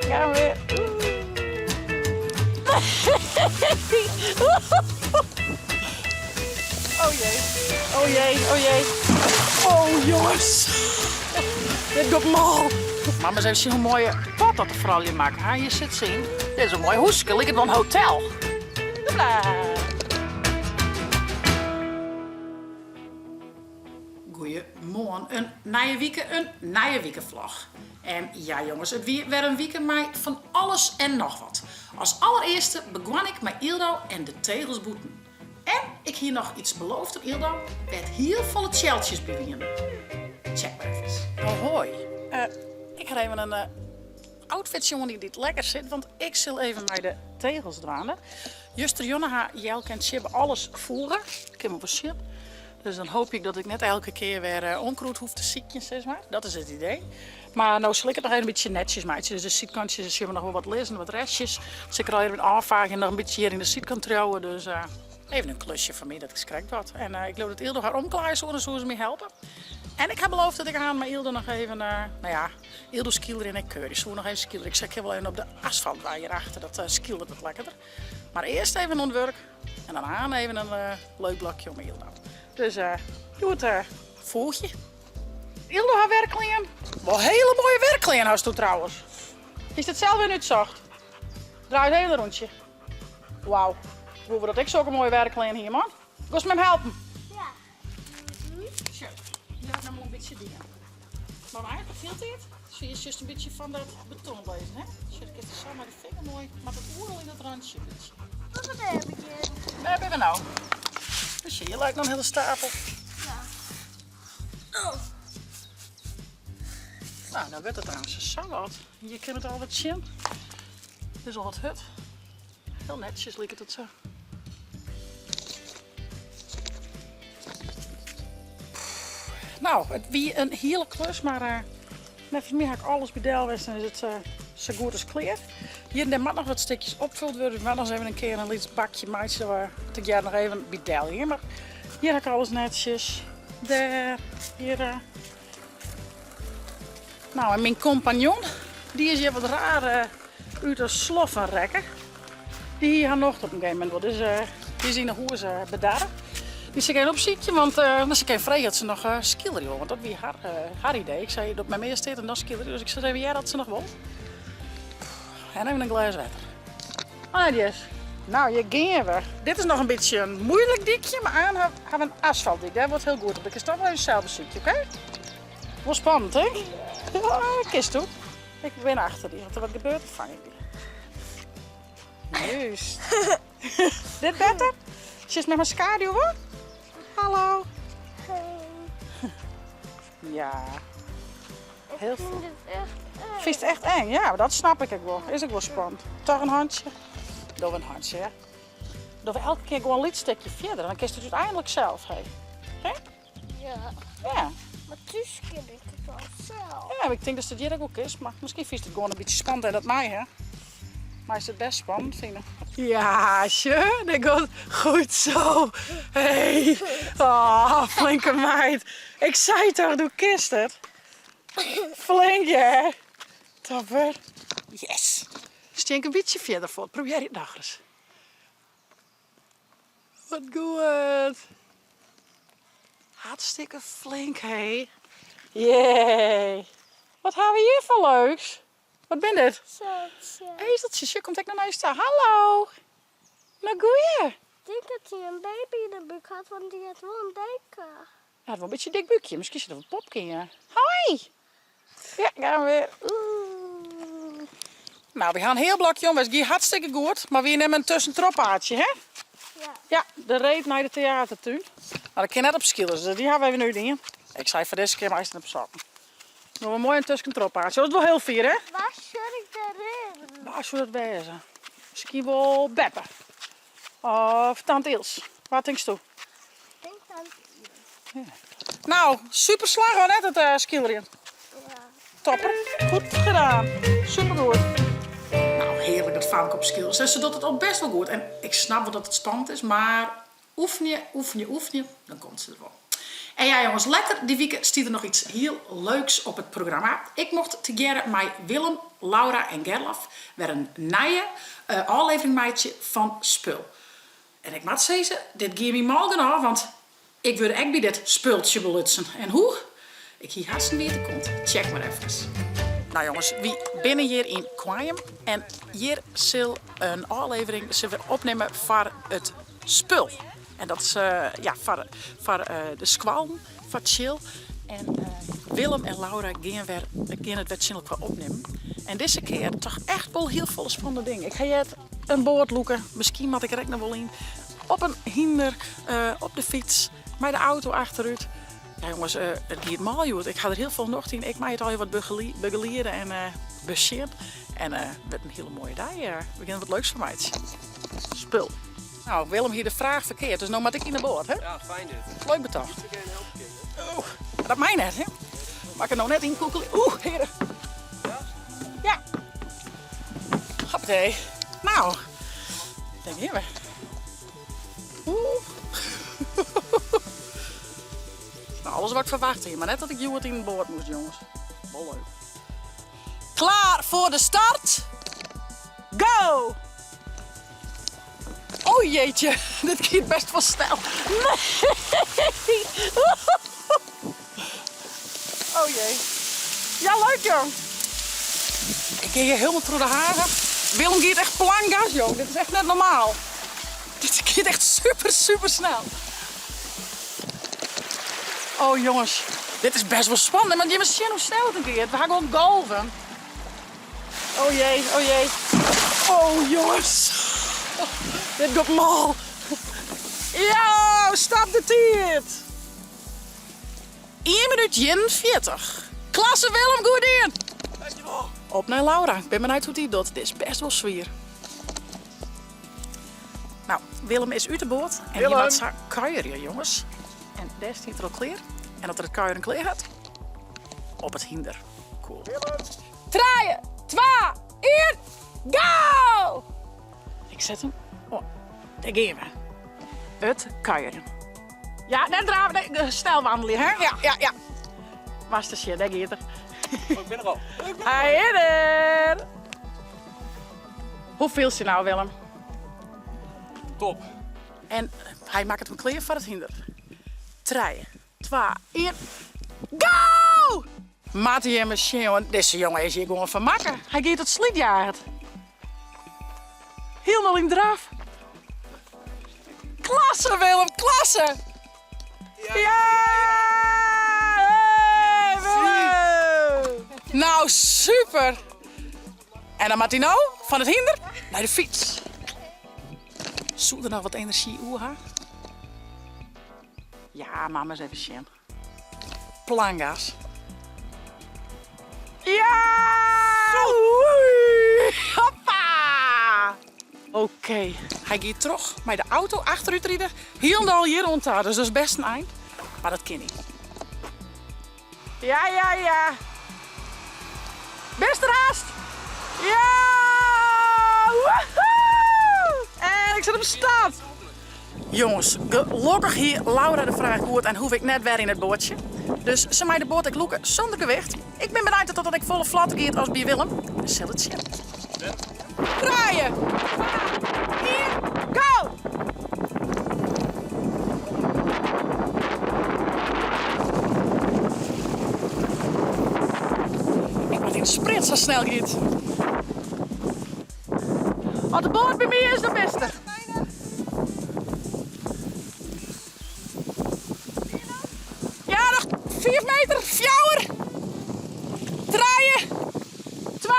Gaan we. Oh jee, oh jee, oh jee. Oh jongens. Dit giet mâl. Mar ris even sjen hoe moaie pot dat de froulju makke ha. Hjir sit se yn. Dit is in moai hûske, liket wol in hotel. Hoepla. Goeiemoarn, in nije wike, in nije wikevlog. En ja jonges, it wie wer in wike mei fan alles en noch wat. As allerearste begoan ik mei Yldo en de tegels bûten. En ik hie noch iets beloofd oan Yldo wêr't hiel folle tsjeltsjes by wiene. Check mar efkes. Ahoy, ik ha even in outfitsje oan dy't lekker sit, want ik sil even mei de tegels dwaande. Justerjûn ha Jelke en Tsjibbe alles foege. Kin wol sjen. Dus dan hoopje ik dat ik net elke kear wer oankrûd hoef te sykjen, sis mar. Dat is it idee. Mar no sil ik it noch even in bytsje netsjes meitsje. Dus de sydkantsjes sjogge we noch wol wat lizzen, wat restjes. Sil ik der allegear even ôffaagje en noch in bytsje hjir yn de sydkant triuwe. Dus even in klusje foar my, dat is krekt wat. En ik leau dat Yldo har omklaaie soe, dan soe se my helpe. En ik ha beloofd dat ik aanst mei Yldo noch even, no ja, Yldo skeelerje en ik keurje. Soe noch even skeelerje. Ik sei, ik kin wol even op de asfaltwei hjirachter, dat skeeleret wat lekkerder. Mar earst even oan it wurk en dan aanst even in leuk blokje om Yldo. Dus hjoed foegje. Yldo har werkklean. Wol hele moaie werkklean hasto trouwens. Hiest it sels wer útsocht? Draai it hele rûntsje. Wauw. Woe dat ik sokke moaie werkklean hie, man. Gost my helpen? Ja. Sjoch, hjir ha ik noch wol in bytsje dien. Mar eigentlik hieltyd sil je just in bytsje fan dat beton lizzen, hè? Sjoch, kinst der sa mei de finger moai, moat it oeral yn it rantsje in bytsje. Wat is der begjin? Wêr binne we no? Dus hjir leit noch in hiele stapel. Ja. Oh. Nou, dan wurdt it trouwens sa wat. Hjir kin it al wat sjen. It is al wat hurd. Hiel netsjes liket it sa. Nou, it wie in hiele klus, mar eh, neffens my ha ik alles by del west en is it eh, sa goed as klear. Hjir en dêr moat noch wat stikjes opfuld wurde. Ik moat noch even in kear in lyts bakje meitsje dat we tegearre noch even by del gean. Mar hjir ha ik alles netsjes. Dêr, hjir. Eh. Nou, en myn kompanjon, dy is hjir wat raar út de sloffen rekke. Dy hie har nocht op in gegeven momint wol, dus dy is yn 'e hûs bedarre. Dy sil ik even opsykje, want dan sil ik even freegje oft se noch skeelerje wol, want dat wie har, har idee. Ik sei, doch mem earst dit en dan skeelerje, dus ik sil even hearre oft se noch wol. En even in glês wetter. Oh, yes. Nou, hjir gean we. Dit is noch in bytsje in moeilik dykje, mar aanst ha we in asfaltdyk. Dêr wurdt hiel goed op. Dan kinst toch wol even sels besykje, oké? Wol spannend, hè? Ja, kinsto. Ik bin achter dy. As der wat gebeurt, dan fang ik dy. Juist. Dit better? Sjogge mei myn skaduw wol? Hallo. Ja. Heel ik vind het echt eng. Fynst it echt eng? Ja, dat snap ik ek wol. Is ek wol spannend. Toch in hantsje? Doch in hantsje, ja. Dogge we elke kear gewoan in lyts stikje fierder. Dan kinst it úteinlik sels, hè? Hè? Ja. Ja. Mar thús kin ik it al sels. Ja, ik tink datst it hjir ek wol kinst, mar miskien fynst it gewoan in bytsje spannend en dat mei, hè? Meist it bêst spannend fine. Ja, sjoch, dit giet goed zo. Hey. Oh, flinke meid. Ik sei toch, do kinst it. Flink, hè? Topper. Yes. Stean ik in bytsje fierder fuort. Probearje it nochris. Wat goed. Hartstikke flink, hé. Jee. Wat ha we hjir foar leuks? Wat bin dit? Ezeltsje. Ezeltsje, sjoch, komt ek noch nei ús ta. Hallo. Nou, goeie. Ik tink dat hy in baby yn de búk hat, want dy hat wol in dikke. Hy hat wol in bytsje dik búkje. Miskien sit der wol in popke yn. Hoi. Ja, gaan we weer. Oeh. Nou, we ha in hiel blokje om west. Gie hartstikke goed. Mar wy nimme in tuskentrochpaadsje, hè? Ja. Ja, de reed nei de teatertún. Mar dat kin net op skeelers, dus dy ha we even útdien. Ik sei foar dizze kear meist net op sokken. Noch in moai tuskentrochpaadsje. Dat is wol hiel fier, hè? Wa sjoch ik dêr rinnen? Wa soe dat wêze? Miskien wol beppe. Of tante Ils. Wat tinksto? Ik tink tante Ils. Ja. Nou, super slagge net it eh, skeelerjen. Ja. Topper. Goed gedaan. Supergoed. Nou, hearlik dat famke op skeelers. En se docht it al bêst wol goed. En ik snap wol dat it spannend is, mar oefenje, oefenje, oefenje, dan komt se der wol. En ja jonges, letter dy wike stiet der noch iets hiel leuks op it programma. Ik mocht tegearre mei Willem, Laura en Gerlof wer in nije ôflevering meitsje fan Spul. En ik moat sizze, dit gie my mâl genôch, want ik wurd ek by dit spultsje belutsen. En hoe? Ik hie hast in wiete kont. Check mar efkes. Nou jonges, wy binne hjir yn Koarnjum en hjir sil in ôflevering sille we opnimme foar it spul. En dat is ja, foar, foar de skoallen, foar Tsjil. En Willem en Laura gean wer, gean it wer tsjin elkoar opnimmen. En dizze kear toch echt wol hiel folle spannende dingen. Ik ha heard in boat lûke, miskien moat ik der ek noch wol yn. Op in hynder, op de fyts, mei de auto achterút. Ja jonges, it giet mâl hjoed. Ik ha der hiel folle nocht yn. Ik mei it allegear wat begeliede en besjen. En it wurdt in hiele moaie dei. We gean der wat leuks fan meitsjen. Spul. Nou, Willem hie de fraach ferkeard, dus no moat ik yn de boat, hè? Ja, fijn dit. Leuk betocht. Oeh, dat mei net, hè? Moat ik der no net yn koekelje? Oeh, heare. Ja. Hoppatee. Nou, dêr gean we. Oeh. Nou, alles wat ik ferwachte hie, mar net dat ik hjoed yn in boat moast, jonges. Wol leuk. Klaar foar de start? Go! Oh jeetje, dit giet best wol snel. Nee! Oh jee. Ja, leuk jong. Ik gean hjir hielendal troch de hagen. Willem giet echt plank gas jong. Dit is echt net normaal. Dit giet echt super, super snel. Oh jongens, dit is best wol spannend. Want jimme sjen hoe snel it giet. We ha gewoan golven. Oh jee, oh jee. Oh jongens. Dit giet mâl. Ja, stap de tiid. Ien minút 41. Klasse Willem, goed dien. Dankjewol. Op nei Laura. Ik bin benijd hoe't dy it docht. Dit is best wol swier. Nou, Willem is út de boat en hy moat sa kuierje, jonges. En dêr stiet er al klear. En as er it kuieren klear hat, op it hynder. Cool. Trije, twa, ien, go! Ik set him oan. Dêr gean we. It kuieren. Ja, net drave, nee, eh, snel wandelje, hè? Ja, ja, ja. Master sjen, dêr giet er. Oh, ik bin der al. Hy is der! Hoe fielst je nou, Willem? Top. En hy makket him klear foar it hynder. Trije, twa, ien, go! Moatte jimme sjen, want dizze jonge is hjir gewoan fan makke. Hy giet it slydjaget. Hielendal yn draf. Klasse, Willem, klasse! Ja! Hey, Willem! Nou, super! En dan moat hy no fan it hynder nei de fyts. Soe der noch wat enerzjy oer ha? Ja, mama ris even sjen. Plangas. Ja! Hoppa! Oké, hy giet troch mei de auto achterút ride. Hielendal hjir oan ta, dus dat is best in ein. Mar dat kin niet. Ja, ja, ja. Bist der hast? Ja! Woehoe! En ik sit op stap. Jongens, gelokkich hie Laura de fraach goed en hoef ik net wer yn it boatsje. Dus se mei de boat ek lûke sûnder gewicht. Ik bin benijd oft dat ek folle flotter giet as by Willem. We sille it sjen. Trije, twa, ien, go! Ik moat yn de sprint sa snel giet. As de boat by my is, dan bist der. Ja, noch 5 meter. 4, 3, 2,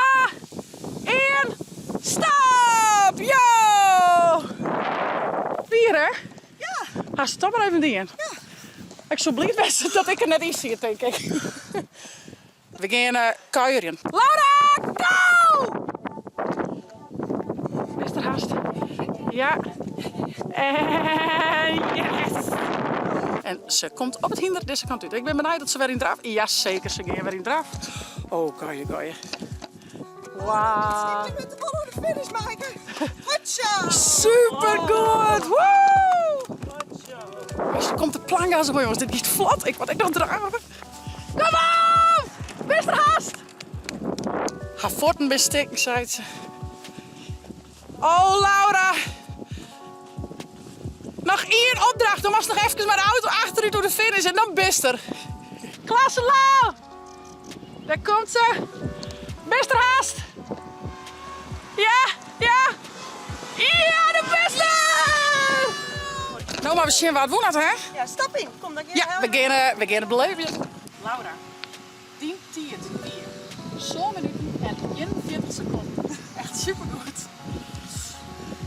1. Stop! Jo! Fier, hè? Ja. Hast it toch mar even dien. Ja. Ik soe bliid wêze dat ik der net yn siet, tink ik. We gean eh, kuierjen. Laura, go! Bist der hast? Ja. En yes! En se komt op it hynder dizze kant út. Ik bin benijd dat se wer yn draf. Jaseker, se gean wer yn draf. Oh, goeie, goeie. Wow. Ik ben de bal oer de finish, Maaike. Hotcha! Supergoed! Woe! Der komt de plangas oan, jonges. Dit giet flot. Ik moat ek noch drave. Kom op! Bist der hast? Har fuotten binne stikken, seit se. Oh, Laura. Noch ien opdracht. Dan moatst noch efkes mei de auto achterút oer de finish en dan bist der. Klasse, Lau! Dêr komt se. Bist der hast? Ja, ja. Ja, do bist der! No moatte we sjen wa't wûn hat, hè? Ja, stap yn. Kom, dan gean Ja, we geane, we geane beleevjen. Laura, dyn tiid wie sân minuten en 41 sekonden. Echt supergoed.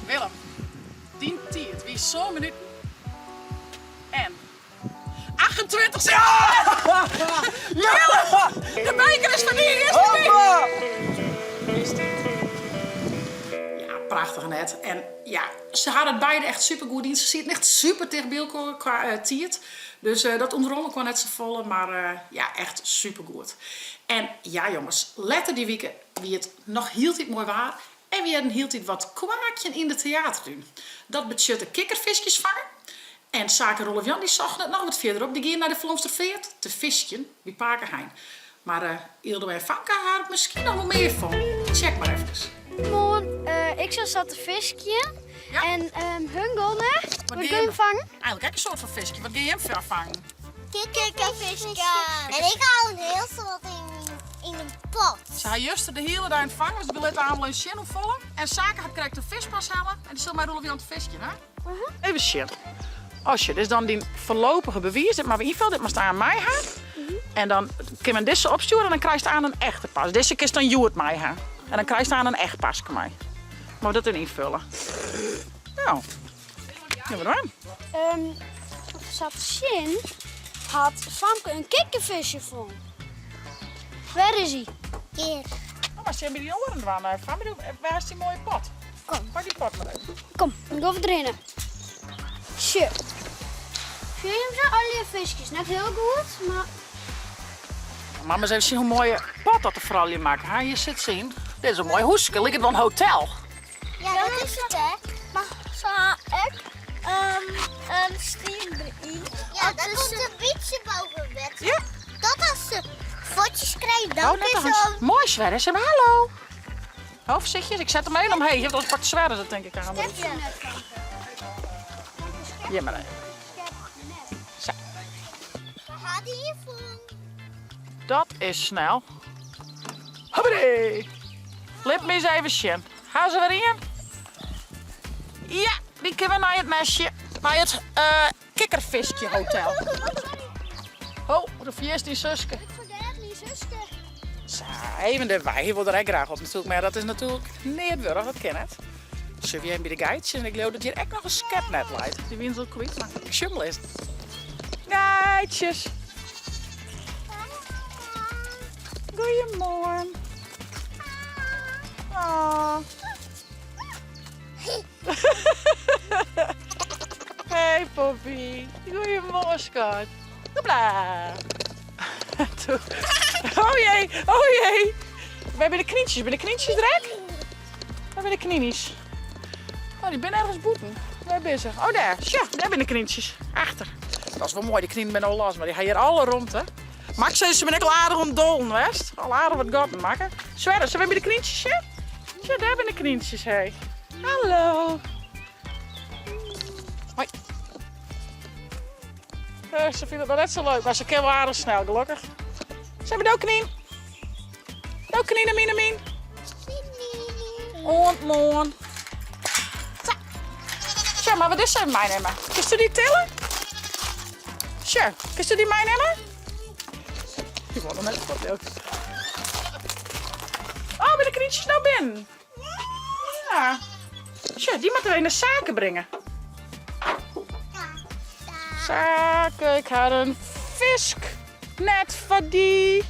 Willem, dyn tiid wie sân minuten en 28 sekonden. Willem, de beker is foar dy. Is dy. Ja, prachtich net. En ja, se ha it beide echt supergoed dien. Se sieten echt super ticht by elkoar kwa tiid. Dus dat ûntrol elkoar net safolle, mar ja, echt supergoed. En ja jonges, letter dy wike wie it noch hieltyd moai waar en we hearden hieltyd wat kwaakjen yn de teatertún. Dat betsjutte kikkerfiskjes fange. En Sake Roelof Jan dy sochten it noch wat fierder op, dy giene nei de Flomsterfeart te fiskjen by pake Hein. Mar Yldo en Famke ha der miskien noch wol mear fan. Tsjek mar efkes. Moarn, ik sil sa te fiskjen Ja. en hun gonne. Wat gean kun je je fangen? Eigenlik ek in soart fan fiskje. Wat gean jim fangen? Kikkerfiskje. En ik hou in hiel soad yn in pot. Se ha juster de hiele dei fangen, dus we litte allemaal even sjen hoefolle. En Sake hat krekt in fiskpas helle en dy sil mei Roelof Jan te fiskjen, hè? Even sjen. Oh sjoch, dit is dan dyn foarlopige bewiis. Dit moatte we ynfolje, dit moatst aan my ha. En dan kin men dizze opstjoere en dan krijst aan in echte pas. Dizze kinst dan hjoed mei ha. En dan krijst aan in echt paske mei. Moat dat in ynfolje. Nou, gean we dwaan. Sa te sjen hat Famke in kikkervisje fûn. Wêr is hy? Hjir. Oh, mar sjen by dy oaren dwaan. Famke, wêr is dy moaie pot? Kom. Pak dy pot mar even. Kom, dan gean we derhinne. Sjoch. Sjoch jim sa allegear fiskjes. Net hiel goed, mar... Mama ris even sjen hoe moaie pot dat de froulju makke. Ha, hjir sit se yn. Dit is in moai hûske, liket wol in hotel. Ja, dat is it hè. Mar se ha ek in stien deryn. Ja, dat komt in bytsje boven wetter. Ja. Dat as se fuotsjes krijt, dan Oh, net kin nog se eens. Moai Sverre, zeg maar hallo. Ho, voorzichtig, ik zet hem even omheen. Want anders pakt Sverre dat denk ik aan. Ja, maar even. Zo. We hadden hier voor. Dat is snel. Hoppatee. Lit me eens even sjen. Ha se wer ien? Ja, dy kinne we nei it nestje. Nei it kikkerfiskje hotel. Oh, do ferjitst dyn suske. Ik fergeat myn suske. Sa, even derby. Hy wol der ek graach op natuerlik, mar dat is natuerlik neat wurdich, dat kin net. Sjoch, we even by de geitsjes en ik leau dat hjir ek noch in skepnet leit. Dy wiene se al kwyt, mar ik sjoch him lizzen. Geitsjes! Goeiemoarn. Oh. Hey Poppy. Goeiemoarn skat. Hopla. Oh jee, oh jee. Wêr binne de knyntsjes? Binne de knyntsjes der ek? Wêr binne de knynies? Oh, dy binne ergens bûten. Wêr binne se? Oh, dêr. Sjoch, dêr binne de knyntsjes. Achter. Dat is wol moai, dy kninen binne al los, mar dy ha hjir alle romte. Max sei, se binne ek al aardich oan it dollen west. Al aardich wat gatten makke. Sverre, sille we by de knyntsjes sjen? Sjoch, dêr binne de knyntsjes, hé. Hallo. Hoi. Ze fine it noch net sa leuk, mar se kin wol aardich snel, gelokkich. Sille we do knyn? Do knine, mine, myn. Oant moarn. Sa. Sjoch, moatte we dizze even meinimme? Kinsto dy tille? Sjoch, kinsto dy meinimme? Dy wol noch net fuort, leau ik. Oh, binne de knyntsjes no binnen? Ja. Sjoch, dy moatte we even nei Sake bringe. Sake, ik ha in fisknet foar dy.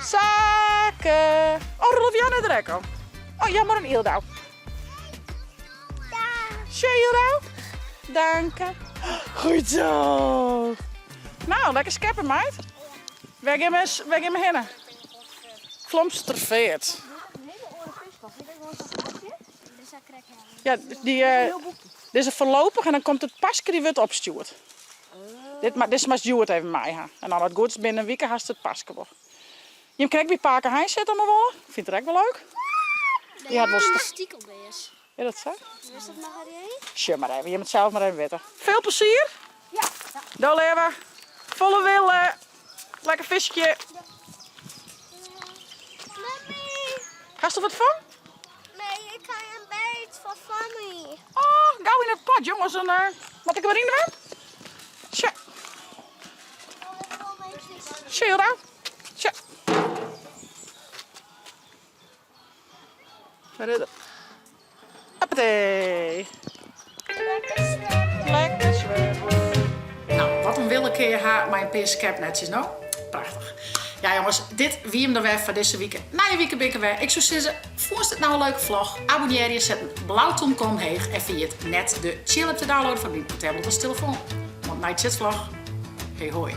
Sake. Oh, Roelof Jan is der ek al. Oh, jammer in Ildau. Sjoch, Ildau. Danke. Goed zo. Nou, lekker skeppen, meid. Wêr gean we, wêr gean we hinne? Flomsterfeart. Ja, dy. Dizze foarlopich en dan komt it paske dy wurdt opstjoerd. Dit ma, dizze moatst hjoed even mei ha. En dan as it goed is binnen in wike hast it paske wol. Jim kinne ek by pake Hein sitte as jo wolle. Fynt er ek wol leuk. Dy hat wol Stikelbears. Is dat sa? Is dat noch idee? Sjoch mar even, jim moatte sels mar even witte. Veel plezier. Ja. Do leave. Folle wille. Lekker fiskje. Mami. Hast der wat fan? Nee, ik ha in beet fan Fanny. Oh, gau yn it pot, jonges. En, uh, moat ik der wer yn dwaan? Sja. Sja, Hilda. Sja. Waar is het? Hoppatee. Lekker zwemmen. Nou, wat in wille kin je ha mei in pear skepnetsjes, no? Prachtich. Ja jonges, dit wie him dan wer foar dizze wike. Nije wike bin ik der wer. Ik soe sizze, fûnst it no in leuke vlog? Abonnearje, set in blau tûmke omheech en ferjit net de Chill app te downloaden foar dyn tablet of telefoan. Oant nei tsjitvlog. Hey hoi.